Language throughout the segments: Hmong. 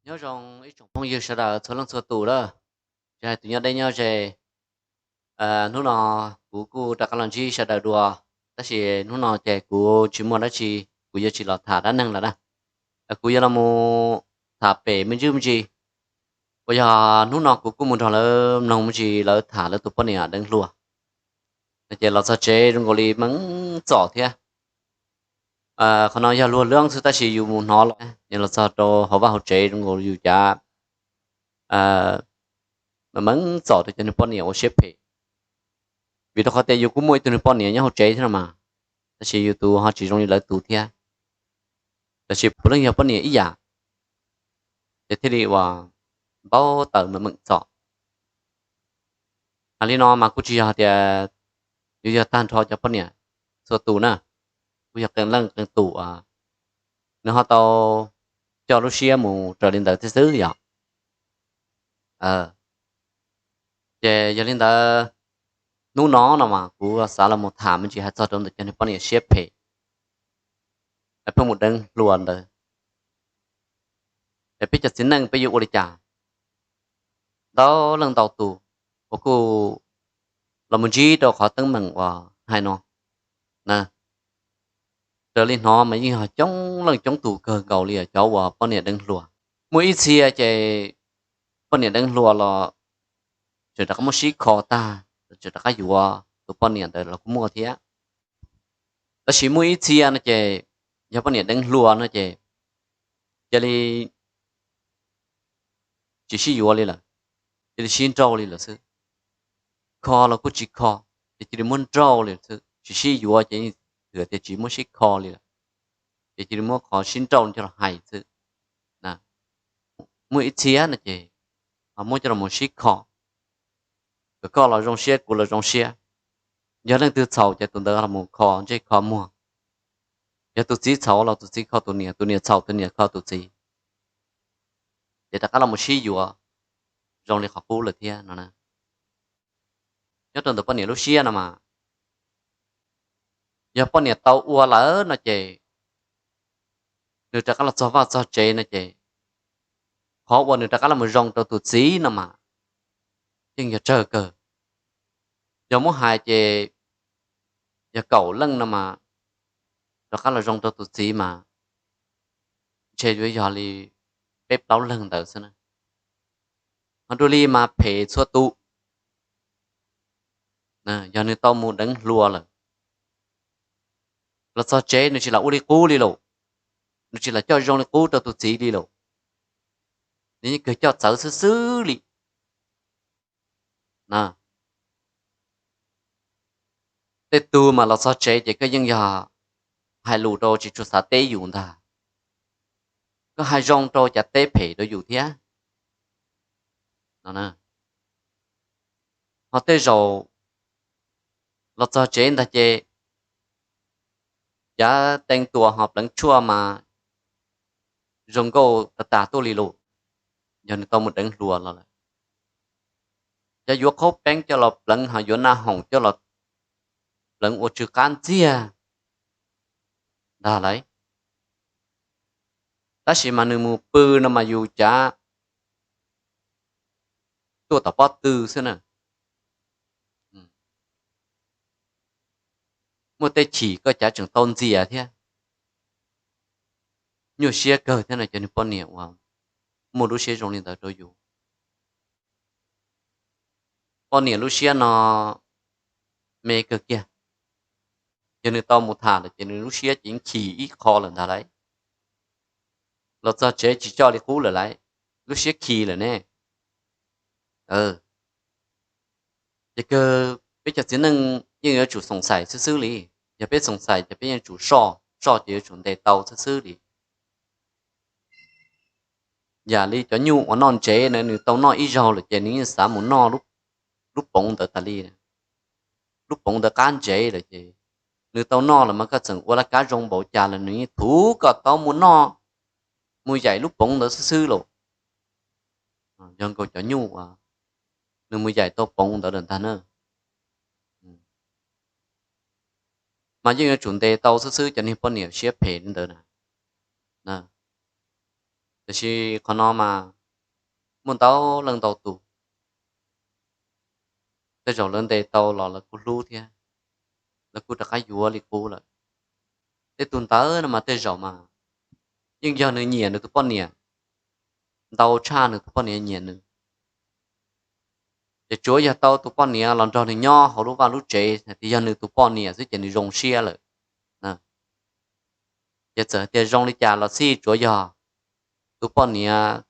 Nyob zoo ib tsoom phooj ywg sawv daws txhua leej txhua tus lawm, tsis hais tus nyob deb nyob ze. Hnub no kuv kuj rov qab los ntsib sawv daws dua, tab sis hnub no ces kuv tsis muaj dab tsi, kuv yuav tsis los tham dab neeg lawm na. Kuv yuav los mus tham pem me ntsis me ntsis, uas yog hnub no kuv kuj mus nrog lawv mloog me ntsis lawv tham lawv tus poj niam deev hluas. Ces los txog tsev zoo nkaus li meej txom thiab. Qhov no yog luag lwb xwb tab sis yus mus hnov los, los txog rau hauv vaj hauv tsev zoo nkaus yus cav meej txom rau cov niag poj niam ua siab phem. Vim rau qhov tias yus kuj muaj ib tug niag poj niam nyob hauv tsev thiab no mas, tab sis yus tus ho tsis zoo li lawv tus thiab. Tab sis puav leej yog poj niam ib yam, ces thiaj li uas npau taws meej meej txom. Hais li no mas kuj tsis yog tias yus yog tag nrho cov poj niam txhua tus na, kuj yog qee leej qee tus nws ho tau coj lub siab mus raws li ntawd thiab xwb yom. Ces yog li ntawd, hnub no no mas kuv xav los mus tham me ntsis hais txog rau ntawm cov niag poj niam siab phem, pheej mus deev hluas ntawd. Es peb cov txiv neej peb yuav ua li cas? Ntau leej ntau tus uas kuj los mus ntsib rau qhov teeb meem uas hais no na, raws li hnov mas yeej yog coob leej coob tus kawg nkaus li cov uas poj niam deev hluas. Muaj ib txhia ces poj niam deev hluas los tseem rov qab muab sib kho tag, tseem rov qab yuav tus poj niam ntawd los kuj muaj thiab. Tab sis muaj ib txhia no ces yog poj niam deev hluas no ces cia li tsis sib yuav li lawm, cia li sib nrauj li lawm xwb. Kho los kuj tsis kho, ces cia li muab nrauj li xwb, tsis sib yuav ces yeej hais tias tsis muab sib kho li lawm, ces cia li muab qhov sib nrauj coj los hais xwb. Muaj ib txhia no ces ho muab coj los sib kho, kom koj los zoo siab kuv los zoo siab. Yog leej twg txhaum ces tus ntawd los mus kho ntsej kho muag. Yog tus txiv txhaum los tus txiv kho tus niam, tus niam txhaum tus niam kho tus txiv, ces rov qab los mus sib yuav zoo li qhov qub lawm thiab no. Nyob rau ntawm poj niam lub siab no mas, yog poj niam tau ua lawm no ces nws rov qab los txog vaj txog tsev no ces qhov uas nws rov qab los mus zoo rau tus txiv no mas yeej yog tsawg kawg. Yog muab hais ces yog kaum leej no mas rov qab los zoo rau tus txiv mas ntshe yuav yog li peb plaub leeg ntawd xwb na. Ho dua li mas phem txhua tus. Yog nws tau mus deev hluas lawm, los txog tsev nws tsis lam ua li qub li lawm, nws tsis lam coj zoo li qub rau tus txiv li lawm, nws yeej kawg coj txawv xwb xwb li. Tej tug mas los txog tsev ces koj yeej yog hais lus rau tsis tshua xav teb yus ntag, koj hais zoo rau cas teb phem rau yus thiab. Ho tej zaum los txog tsev ntag ces cav teej tuas ho pleev tshuaj mas zoo nkauj tas tas tuaj li lawm. Yog nws tau mus deev hluas los lawm, cav yuav qhaub peeb coj los pleev ho yuav naj hoom coj los pleev ua tsw qab ntxiag ntag lauj. Tab sis mas nws mus pw no mas yus cav tuaj tom pob tw xwb na. Muaj tej chim koj cav tseem tau ntxias thiab. Nyuaj siab kawg thiab no cov niag poj niam uas muaj lub siab zoo li ntawd rau yus. Poj niam lub siab no me kawg kiag. Yog nws tau mus tham lawm ces nws lub siab ces yeej chim ib qho lawm ntag lauj. Los txog tsev tsis coj li qub lawm lauj, lub siab chim lawm ne. Ces kawg peb cov txiv neej yeej yuav tsum xoom xaim xwb xwb li. Yog peb xoom xaim ces peb yuav tsum soj, soj ces yuav tsum ntes tau xwb xwb li. Yam li cov nyuj uas noj ntsev na, nws tau noj ib zaug lawm ces nws yeej xav mus noj lub poov ntawd tas li. Lub poov ntawd qab ntsev lawm ces nws tau noj lawm mas koj txawm ua laj kab zoo npaum cas los nws yeej thuv kom tau mus noj, mus yaim lub poov ntawd xwb xwb lauj. Yog nkaus cov nyuj uas nws mus yaim tau poov ntawd lawm ntag na, mas yeej yuav tsum ntes tau xwb xwb cov niag poj niam siab phem li ntawd na. Tiam sis qhov no mas muaj ntau leej ntau tus, tej zaum lawv ntes tau los lawv kuj hlub thiab, lawv kuj rov qab yuav li qub lawm. Tej tus ntawd no mas tej zaum mas yeej yog nws nyiam nws tus poj niam ntau tshaj nws tus poj niam nyiam nws. Ces tsuav yog tau tus poj niam los nrog nws nyob hauv lub vaj lub tsev hais tias yog nws tus poj niam xwb ces nws zoo siab lawm. Ces txawm tias zoo li cas los xij tsuav yog tus poj niam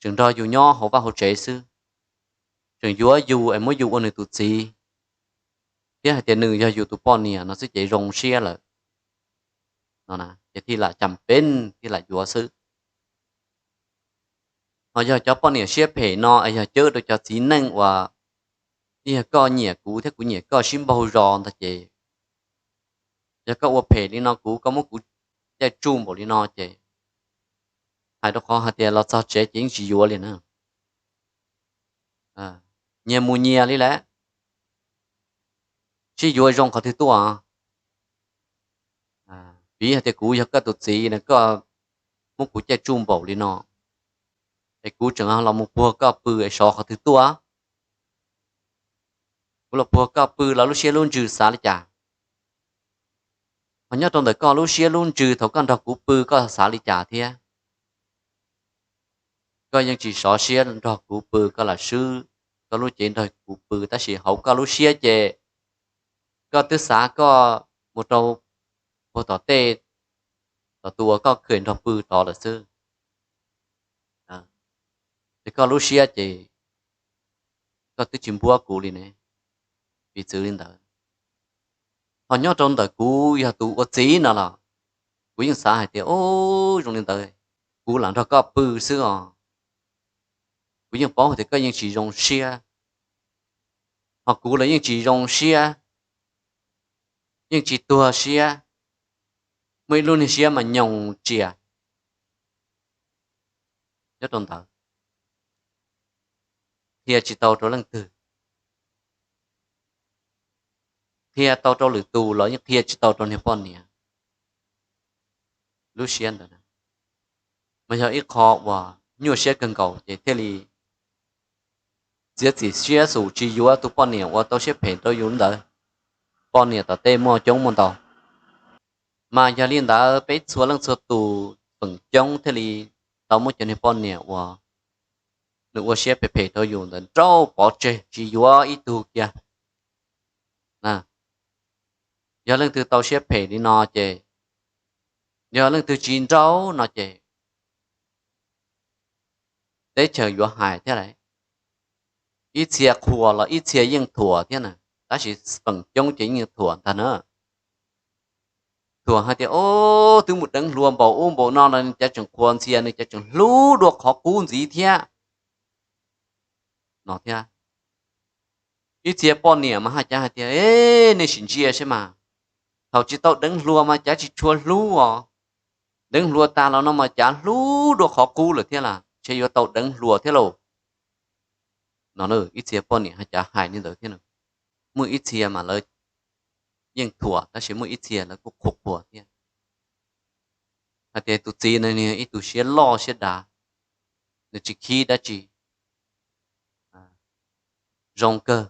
tseem nrog yus nyob hauv vaj hauv tsev xwb, tseem yuav yus es muab yus ua nws tus txiv, thiab hais tias nws yog yus tus poj niam no xwb ces zoo siab lawm. Ces thiaj lam cas peb thiaj lam yuav xwb. Ho yog cov poj niam siab phem no es yog cawb rau cov txiv neej uas yog koj nyiam kuv thiab kuv nyiam koj sib npaug zos ntag ces yog koj ua phem li no kuv, koj muab kuv caij tsuj npaum li no ces hais rau qhov hais tias los txog tsev ces yeej tsis yuav li na. Nyias mus nyias li lawm, sib yuav zoo qhov twg tuaj. Piv hais tias kuv yog koj tus txiv na, koj muab kuv caij tsuj npaum li no es kuv tseem los mus puag koj pw es sov qhov twg tuaj? Kuv los puag koj pw los lub siab lub ntsws xav li cas? Ho nyob rau ntawm koj lub siab lub ntsws thaum koj nrog kuv pw koj xav li cas thiab? Koj yeej tsis sov siab nrog kuv pw, koj lam swb koj lub cev nrog kuv pw, tab sis hauv koj lub siab ces koj twb xav koj mus rau puag tom tej, tom tus uas koj kheem nrog pw tod lawm xwb. Ces koj lub siab ces koj twb tsis npuab kuv li ne. Piv txwv li ntawd. Ho nyob rau ntawm kuv yog tus ua txiv no los kuv yeej xav hais tias, o, zoo li ntawd kuv lam nrog koj pw xwb os, kuv yeej paub hais tias koj yeej tsis zoo siab, ho kuv los yeej tsis zoo siab, yeej tsis tuag siab, muaj ib lub niag siab mas nyoos tsias nyob rau ntawd. Qhia tsis tau rau leej twg, qhia tau rau lwm tus los yeej qhia tsis tau rau niag poj niam. Lub siab ntawd mas yog ib qho uas nyuaj siab kawg nkaus ces thiaj li txiav txim siab xum tsis yuav tus poj niam uas tau siab phem rau yus ntawd. Poj niam tom tej muaj coob muaj ntau, mas yog li ntawd peb txhua leej txhua tus feem coob thiaj li tau muab cov niag poj niam uas nws ua siab phem phem rau yus ntawd nrauj pov tseg tsis yuav ib tug kiag. Yog leej twg tau siab phem li no ces, yog leej twg tsis nrauj no ces teb chaws yuav hais thiab lauj. Ib txhia qhuas los ib txhia yeej thuam thiab na, tab sis feem coob ces yeej thuam ntag na. Thuam hais tias, o, twb mus deev hluas npaum ub npaum no los nws cav tseem qhuas ntxhias, nws cav tseem hlub dua qhov qub ntxiv thiab no thiab. Ib txhia poj niam mas haj cav hais tias, e, nej sim ntsia saib mas, thaum tsis tau deev hluas mas cav tsis tshua hlub os, deev hluas tas los no mas cav hlub dua qhov qub lawm thiab las, ntshe yuav tau deev hluas thiab lauj. No ib txhia poj niam haj cav hais li ntawd thiab. Muaj ib txhia mas lawv yeej thuam tab sis muaj ib txhia lawv kuj qhuas qhuas thiab, hais tias tus txiv no nws ib tug siab loj siab dav, nws tsis khib dab tsi, zoo kawg.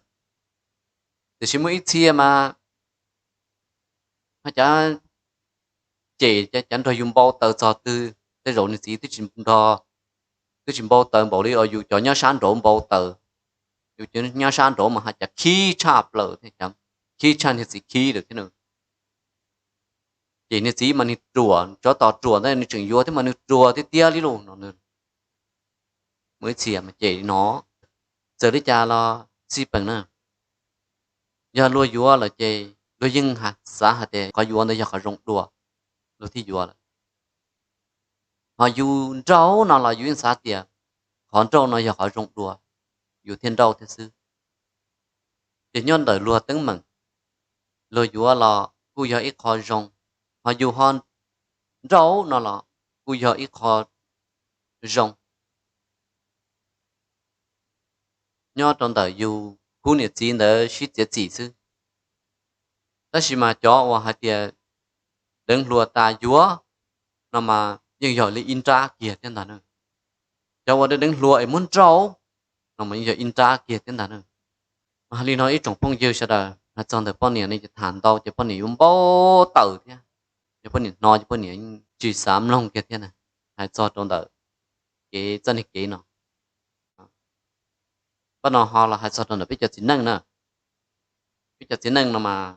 Tiam sis muaj ib txhia mas haj cav cem, cav nrog yus npau taws txog twg tej zaum nws txiv twb tsis npau taws npaum li os yus cov nyob sab nraud npau taws. Yus cov nyob sab nraud mas haj cav khib tshaj plaws thiab, khib tshaj niag txiv khib lawm thiab. Ces niag txiv mas nws ruam, tsov tom ruam ntawd nws tseem yuav thiab mas nws ruam tiag tiag li lauj no. Muaj ib txhia mas cem li no. Txawm li cas los xij peem na, yog luag yuav lawm ces luag yeej xav hais tias qhov yuav ntawd yog qhov zoo dua, luag thiaj yuav lawm. Ho yus nrauj no los yus yeej xav tias qhov nrauj no yog qhov zoo dua, yus thiaj nrauj thiab xwb. Ces nyob ntawm luag teeb meem, luag yuav los kuj yog ib qho zoo, ho yus ho nrauj no los kuj yog ib qho zoo. Nyob rau ntawm yus khub niam txiv ntawd sib txiav txim xwb. Tab sis mas cov uas hais tias deev hluas tas yuav no mas yeej yog li ib nrab kiag thiab ntag na. Cov uas deev deev hluas es muab nrauj no mas yeej yog ib nrab kiag thiab ntag na. Mas hais li no ib tsoom phooj ywg sawv daws, hais txog ntawm poj niam ne ces tham ntau ces poj niam yuav npau taws thiab, ces poj niam hnov ces poj niam tsis xav mloog kiag thiab na. Hais txog rau ntawm kev txoj niag kev no, pab no ho los hais txog rau ntawm peb cov txiv neej na. Peb cov txiv neej no mas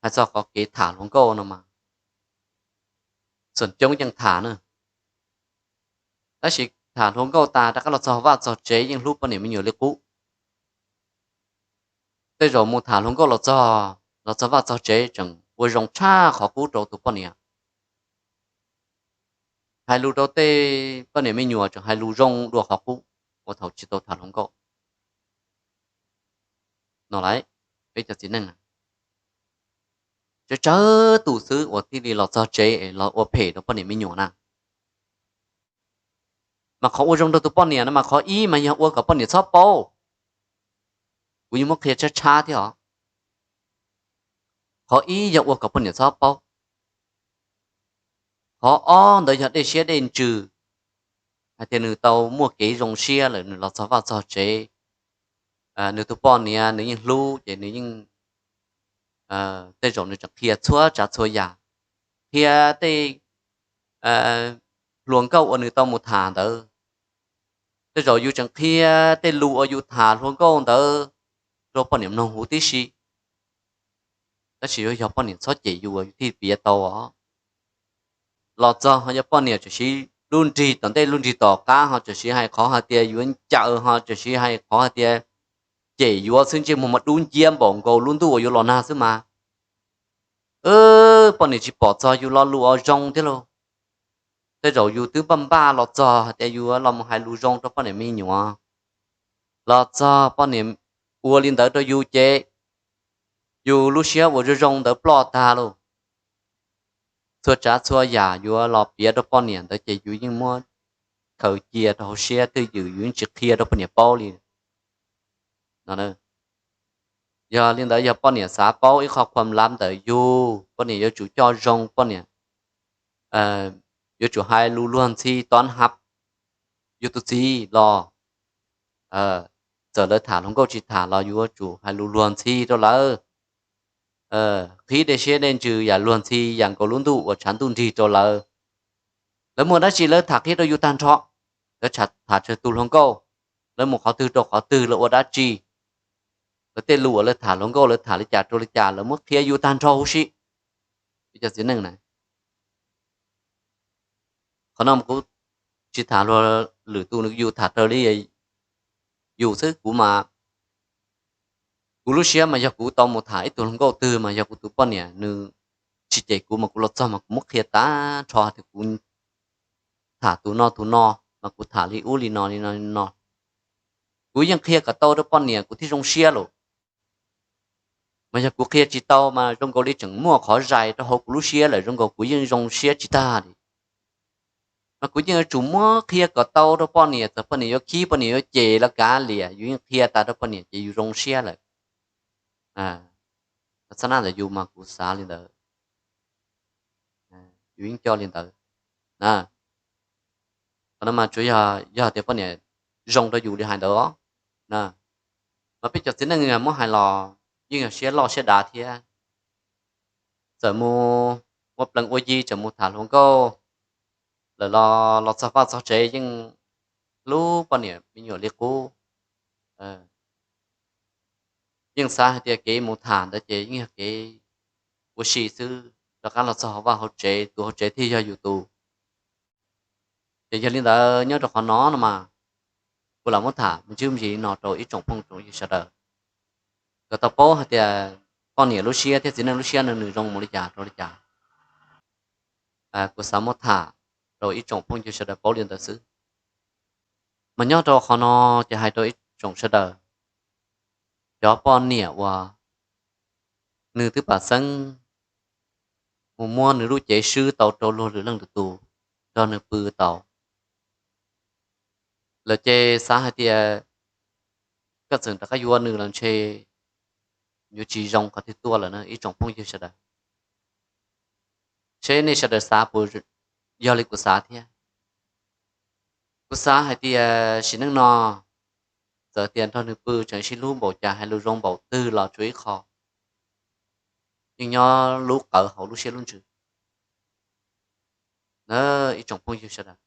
hais txog qhov kev tham hluas nkauj no mas txhua coob yeej tham na. Tab sis tham hluas nkauj tas rov qab los txog vaj txog tsev yeej hlub poj niam me nyuam li qub. Tej zaum mus tham hluas nkauj los txog, los txog vaj txog tsev tseem ua zoo tshaj qhov qub rau tus poj niam. Hais lus rau tej poj niam me nyuam tseem hais lus zoo dua qhov qub, ua thaum tsis tau tham hluas nkauj no lawm. Peb cov txiv neej na, tsawg tsawg tus xwb uas thiaj li los txog tsev es los ua phem rau poj niam me nyuam na. Mas qhov ua zoo rau tus poj niam no mas qhov ib mas yog ua kom poj niam txhob paub. Kuv yuav muab qhia tshab tshab thiab os. Qhov ib yog ua kom poj niam txhob paub. Qhov ob ntawd yog dej siab dej ntsws, hais tias nws tau muaj kev zoo siab lawm nws los txog vaj txog tsev, nws tus poj niam nws yeej hlub ces nws yeej, tej zaum nws tseem qhia txhua tsav txhua yam, qhia tej hluas nkauj uas nws tau mus tham ntawd. Tej zaum yus tseem qhia tej lus uas yus tham hluas nkauj ntawd rau poj niam mloog huv tib si. Tab sis yuav yog poj niam txhob cem yus yus thiaj piav tau os. Los txog ho yog poj niam tseem siv lub nrig tom ntej lub nrig tom qab ho tseem siv hais qhov hais tias yuav ncaws ho tseem siv hais qhov hais tias cem yuav xwb ntsej muag mas dub nciab npaum nkaus lub ntuj uas yuav los nag xwb mas. Poj niam tsis pom txog yus lo lus uas zoo thiab lauj. Tej zaum yus twb npaj npaj los txog hais tias yus los mus hais lus zoo rau poj niam me nyuam, los txog poj niam ua li ntawd rau yus ces yus lub siab uas zoo zoo ntawd ploj tag lauj. Txhua tsav txhua yam yuav los piav rau poj niam ntawd ces yus yeej muab khaws cia rau hauv siab twj ywm, yus yeej tsis qhia rau poj niam paub li. Yog li ntawd yog poj niam xav paub ib qho khuam lav ntawm yus, poj niam yuav tsum coj zoo, poj niam yuav tsum hais lus luag ntxhi tob hab yus tus txiv los. Txawm lawv tham hluas nkauj tsis tham los yuav tsum hais lus luag ntxhi rau lawv. Qhib dej siab dej ntsws yam luag ntxhi yam nkaus lub ntuj uas tshav ntuj nrig rau lawv. Lawv muaj dab tsi lawv tham qhia rau yus tag nrho. Lawv tham tsawg tus hluas nkauj, lawv mus qhov twg rau qhov twg, lawv ua dab tsi, lawv tej lus uas lawv tham hluas nkauj lawv tham li cas rau li cas lawv muab qhia yus tag nrho huv si. Cov txiv neej na, qhov no kuv tsis tham luag lwm tus, yus tham raws li yus xwb. Kuv mas kuv lub siab mas yog kuv tau mus tham ib tug hluas nkauj twg mas yog kuv tus poj niam nws tsis cem kuv mas kuv los txog mas kuv muab qhia tag nrho tias kuv tham tus no tus no mas kuv tham li ub li no li no li no. Kuv yeej qhia kom tau rau poj niam kuv thiaj zoo siab lawm. Mas yog kuv qhia tsis tau mas zoo nkaus li tseem muaj qhov zais rau hauv kuv lub siab lawm, zoo nkaus kuv yeej zoo siab tsis tag li. Mas kuv yeej yuav tsum muab qhia kom tau rau poj niam, txawm poj niam yuav khib poj niam yuav cem los kav liam, yus yeej qhia tas rau poj niam ces yus zoo siab lawm. Txhab nab ntawm yus mas kuv xav li ntawd, yus yeej coj li ntawd. Qhov no mas tsuas yog, yog tias poj niam zoo rau yus li hais ntawd os. Mas peb cov txiv neej muab hais los yeej yog siab loj siab dav thiab. Txawm mus ua plees ua yi, txawm mus tham hluas nkauj lawm los, los txog vaj txog tsev yeej hlub poj niam me nyuam li qub. Yeej xav hais tias kev mus tham ntawd ces yeej yog kev ua si xwb, rov qab los txog hauv vaj hauv tsev, tus hauv tsev thiaj yog yus tus. Ces yog li ntawd nyob rau qhov no no mas kuv lam muab tham me ntsis me ntsis no rau ib tsoom phooj tsoom ywg sawv daws kom tau paub hais tias poj niam lub siab thiab txiv neej lub siab no nws zoo mus li cas rau li cas. Kuv xav muab tham rau ib tsoom phooj ywg sawv daws paub li ntawd xwb. Mas nyob rau qhov no ces hais rau ib tsoom sawv daws, cov poj niam uas nws twb pam xeeb mus muab nws lub cev swb tau rau luag lwm leej lwm tus nrog nws pw tau lawm ces xav hais tias koj txawm rov qab yuav nws los ntshe yuav tsis zoo qhov twg tuaj lawm na ib tsoom phooj ywg sawv daws. Seb nej sawv daws xav puas yog li kuv xav thiab. Kuv xav hais tias sim neej no txawm tias nrog nws pw tseem sib hlub npaum cas, hais lus zoo npaum twg los tsuas ib qho, yeej nyob lub qawv hauv lub siab lub ntsws. Ib tsoom phooj ywg sawv daws,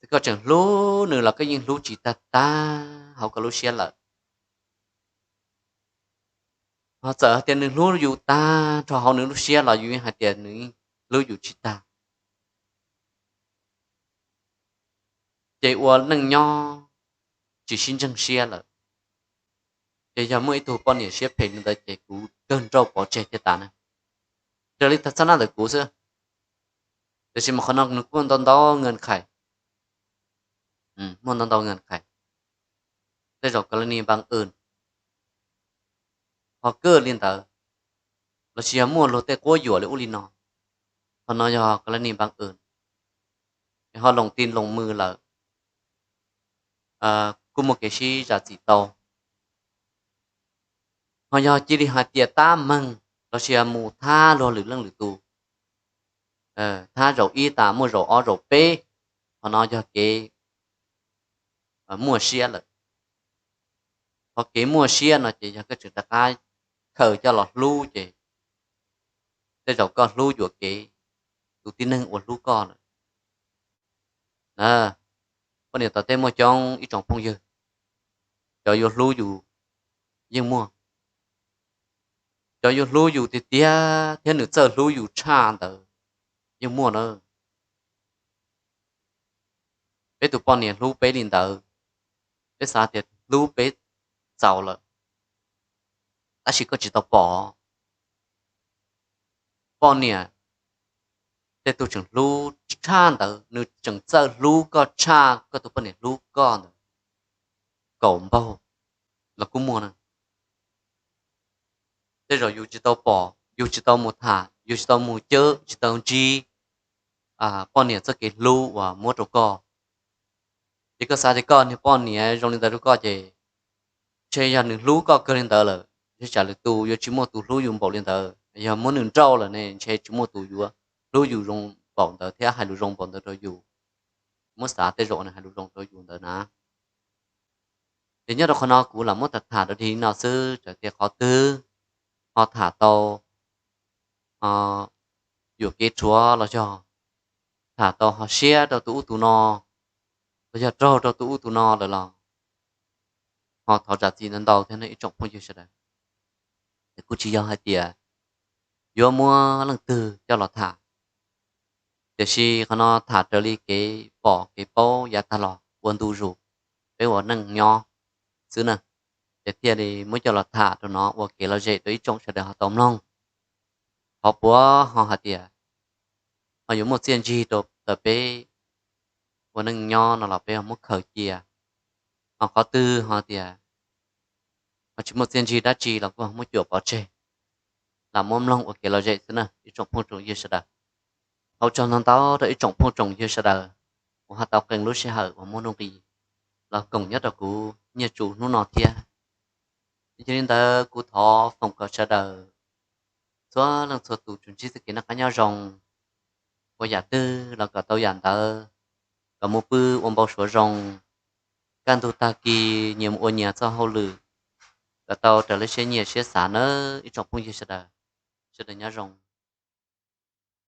txawm koj tseem hlub nws los koj yeej hlub tsis tag tag hauv koj lub siab lawm. Ho txawm hais tias nws hlub yus tag nrho hauv nws lub siab los yus yeej hais tias nws hlub yus tsis tag. Ces ua neej nyob tsis sib ntseeg siab lawm. Ces yog muaj ib tug poj niam siab phem li ntawd ces kuv kawg nrauj pov tseg thiaj tas na. Raws li txhab naj ntawm kuv xwb, tiam sis mas qhov no nws kuj ntau ntau ngan khais, muaj ntau ntau ngan khais. Tej zaum ka la ni npaa w, ho kawj li ntawd, lossis yog muaj luag tej quab yuam li ub li no, qhov no yog ka la ni npaa w, es ho loos ti loos mws lawm, kuj muaj kev sib zam txim tau. Ho yog cia li hais tias tab meeg lossis yog mus thab luag lwm leej lwm tus, thab zaum ib tas muaj zaum ob zaum peb, qhov no yog kev muaj siab lawm. Qhov kev muaj siab no ces yog koj tseem rov qab khaws coj los hlub ces tej zaum koj hlub yuam kev tus tib neeg uas hlub koj lawm. Poj niam tom tej muaj coob ib tsoom phooj ywg, cov yuav hlub yus yeej muaj. Cov yuav hlub yus tiag tiag thiab nws txawj hlub yus tshaj ntawd yeej muaj na. Peb tus poj niam hlub peb li ntawd, peb xav tias hlub peb txaus lawm, tab sis koj tsis tau pom. Poj niam tej tug tseem hlub tshaj ntawd, nws tseem txawj hlub koj tshaj koj tus poj niam hlub koj ntawd kaum npaug los kuj muaj na. Tej zaum yus tsis tau pom, yus tsis tau mus tham, yus tsis tau mus cawb, tsis tau ntsib poj niam txoj kev hlub uas muab rau koj. Ces koj xav tias koj niag poj niam zoo li ntawd rau koj ces ntshe yog nws hlub koj kawg li ntawd lawm, ntshe tsam lwm tus yuav tsis muaj tus hlub yus npaum li ntawd. Yog muab nws nrauj lawm ne ntshe tsis muaj tus yuav hlub yus zoo npaum ntawd thiab hais lus zoo npaum ntawd rau yus. Muab xav tej zaum nws hais lus zoo rau yus ntawd na. Ces nyob rau qhov no kuv lam muab tham tham rau dig no xwb, txawm tias qhov twg ho tham tau yuam kev rhuav los yog tham tau ho siab rau tus ub tus no, los yog raug rau tus ub tus no lawm los ho thov zam txim ntau ntau thiab ib tsoom phooj ywg sawv daws. Es kuj tsis yog hais tias yuav muab leej twg coj los tham, tiam sis qhov no tham raws li kev pom kev paub yav tag los ua ntu zus peb ua neej nyob xwb na, ces thiaj li muab coj los tham rau no ua kev lom zem rau ib tsoom sawv daws ho tau mloog. Qhov puav ho hais tias ho yuav muaj txiaj ntsig rau peb ua neej nyob no los peb ho muab khaws cia. Ho qhov twg ho tias ho tsis muaj txiaj ntsig dab tsi los kuj ho muab cuam pov tseg, lam muab mloog ua kev lom zem xwb na ib tsoom phooj tsoom ywg sawv daws. Thov ua tsaug ntau ntau rau ib tsoom phooj tsoom ywg sawv daws uas ho tau qee lub sij hawm uas muaj nuj nqis los koom nyob rau kuv nyiaj tsu hnub no thiab. Yog li ntawd kuv thov foom kom sawv daws txhua leej txhua tus tsuas ntsib txoj kev noj qab nyob zoo, ua yam twg los kom tau yam ntawd, kom mus pw ua npau suav zoo, kaj ntug tag kis nyias mus ua nyias txoj hauj lwm, kom tau raws lub siab nyiam siab xav nawb ib tsoom phooj ywg sawv daws. Sawv daws nyob zoo.